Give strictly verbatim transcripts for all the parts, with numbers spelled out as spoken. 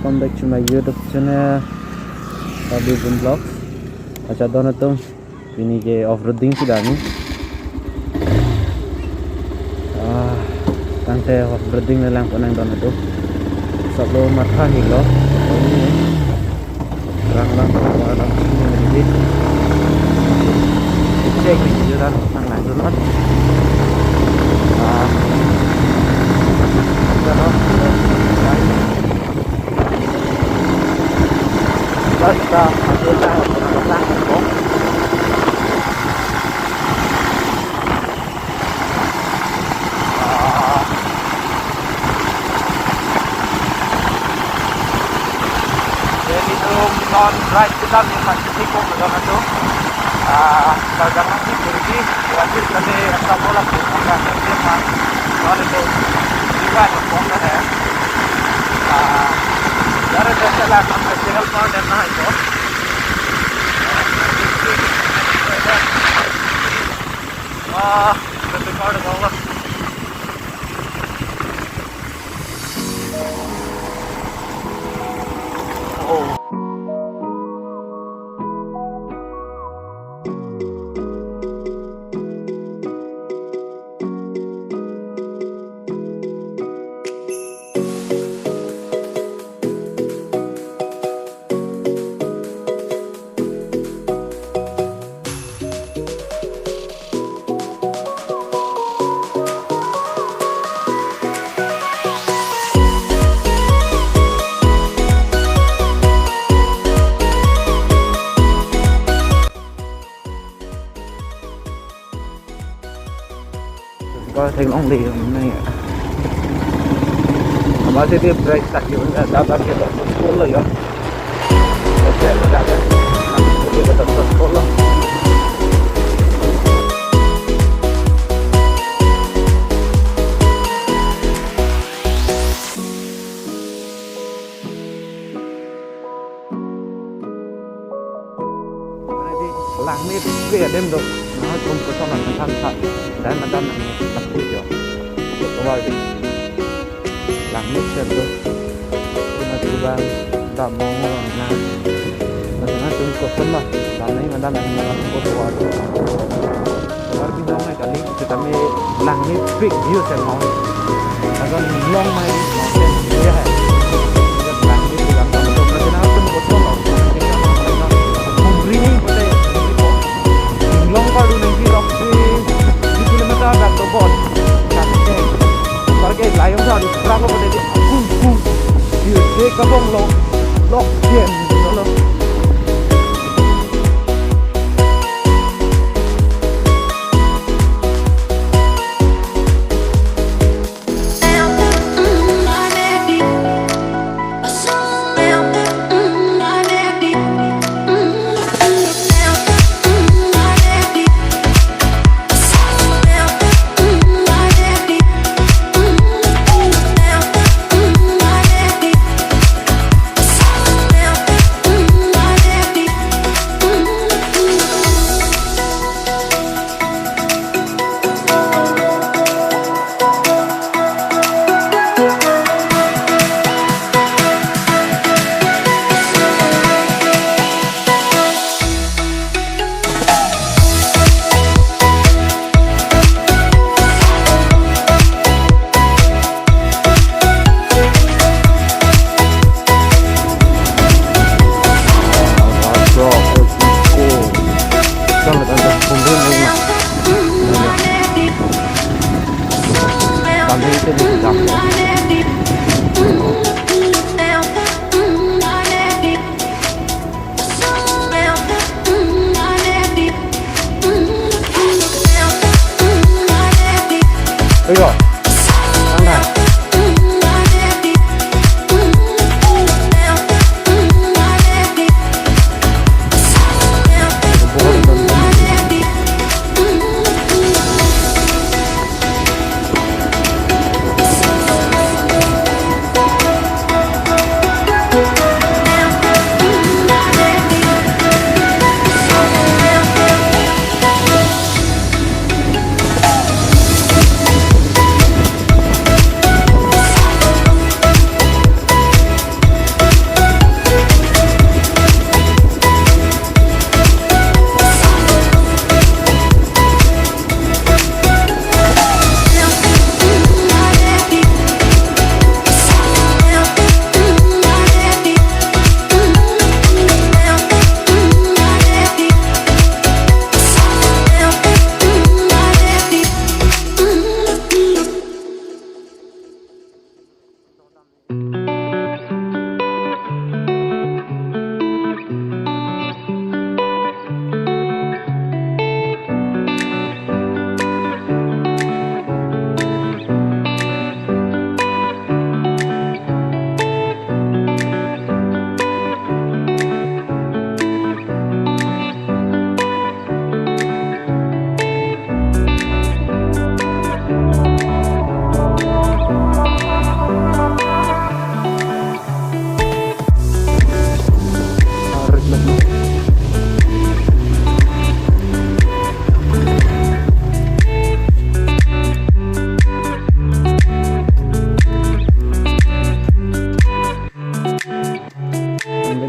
Welcome back to my YouTube channel, Rabi Boom Vlogs. Acha don atum, pini ke off-roading si dami. Ah, tangte off-roading le lang ponang don atum. Solo matha hilo. Ini. Rang lang, rang lang, rang lang, ini. Cek ni, jalan nang nang dulu. Ah. Jalan. Basta, masih tayo, masih tayo. Ah. Jadi, itu non ride kita ni masih cukup, betul tu. Ah, kalau jangan sih pergi, wajib tadi asal bola tu, maka kerja mah. Kalau itu juga ada pom dah ya. Ah, dari saya lah sampai channel kau dan nah itu. Ah, lebih kau dah bawa. Oh. Ko theklongle nang. Amat si brake tak yun, dapat kita full lo ya. Oke, dapat. Kita tetap full lo. Langmepik adim do. Nah, tum koson nang than tha. Dan madan nang lakui jo. Kawal di. Langmepik do. Cuma coba dam mo na. Nah, tum koson lah. Dan nang madan nang koson. Kawal di nang kali. Sitame langmepik view se mo. Agan long mai di mountain area hai. Langmepik lang tam to, na jena pun koson lo. Mumri ni kote. Long kar du nang di rock di, di kilometer dak do bon. Kan ke. Kar ke layong sa di, berapa kote di, kung, kung. Di, di kabong lo. Lok jen, lo.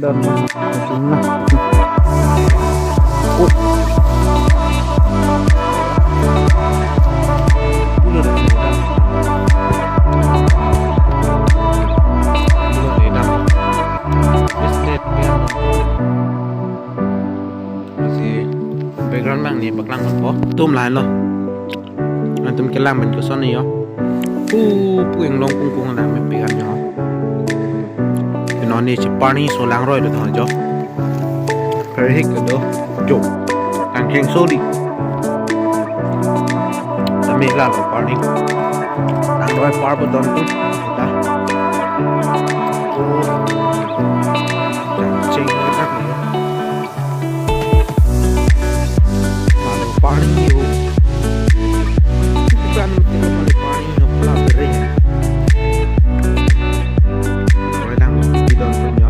Dam, dam, dam. Oh. Lasi background abang ne paklang ponpo. Tum lahenlo. Latum kelang pen kosonne ho. Pu, pu inglong kung kung la me pegan ho. Pini ne si parni so langroi do ho jo. Kari hik do jo. Kangkeng sodi. Tame la lo parni. Langroi par bo don tu. Ta. Kangkeng ketak ne ho. Lalu parni ho. Bukan itu lalu parni ho, pula beri. Orang di don punya.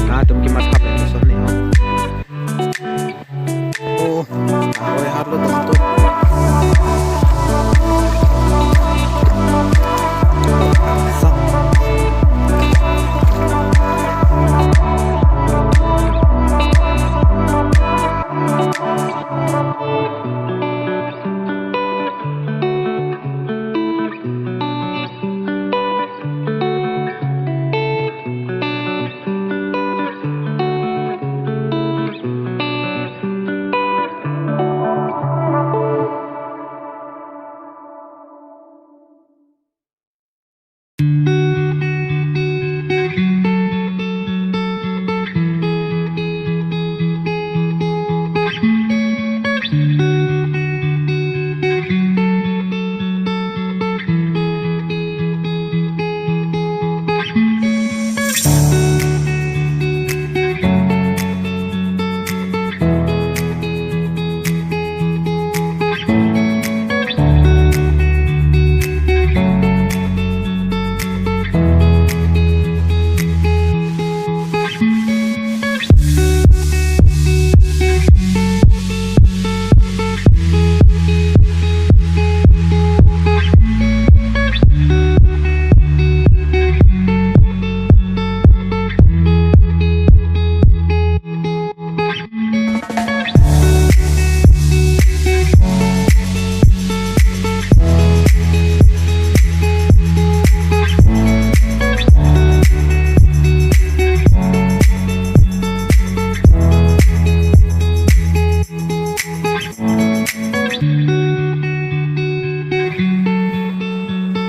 Latum kematha pen kosonne ho. Oh, awe harlo tentu. Sa.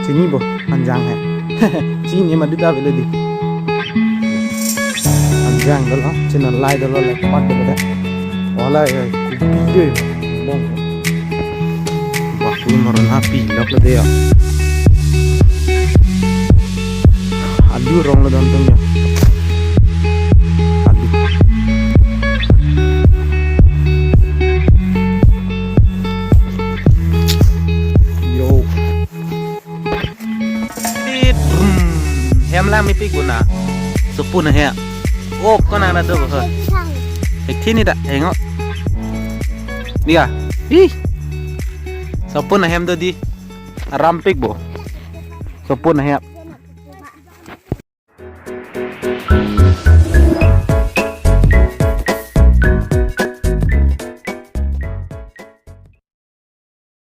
Chini bo, anjang hai. Chini madu da bele di. Anjang dolo, chini lai dolo, lai pat dolo da. Wala ya, kubi dei. Bong. Wah, tu maron api, lok le dei ya. Alu rong le dam tum ya. Alu. Yo. Tit, brum. Hem lang mepik guna. Sopun ahem. Oh, kona na do ho. Ek thini da, engo. Dia. Ih. Sopun ahem do di. Arampik bo. Sopun ahem.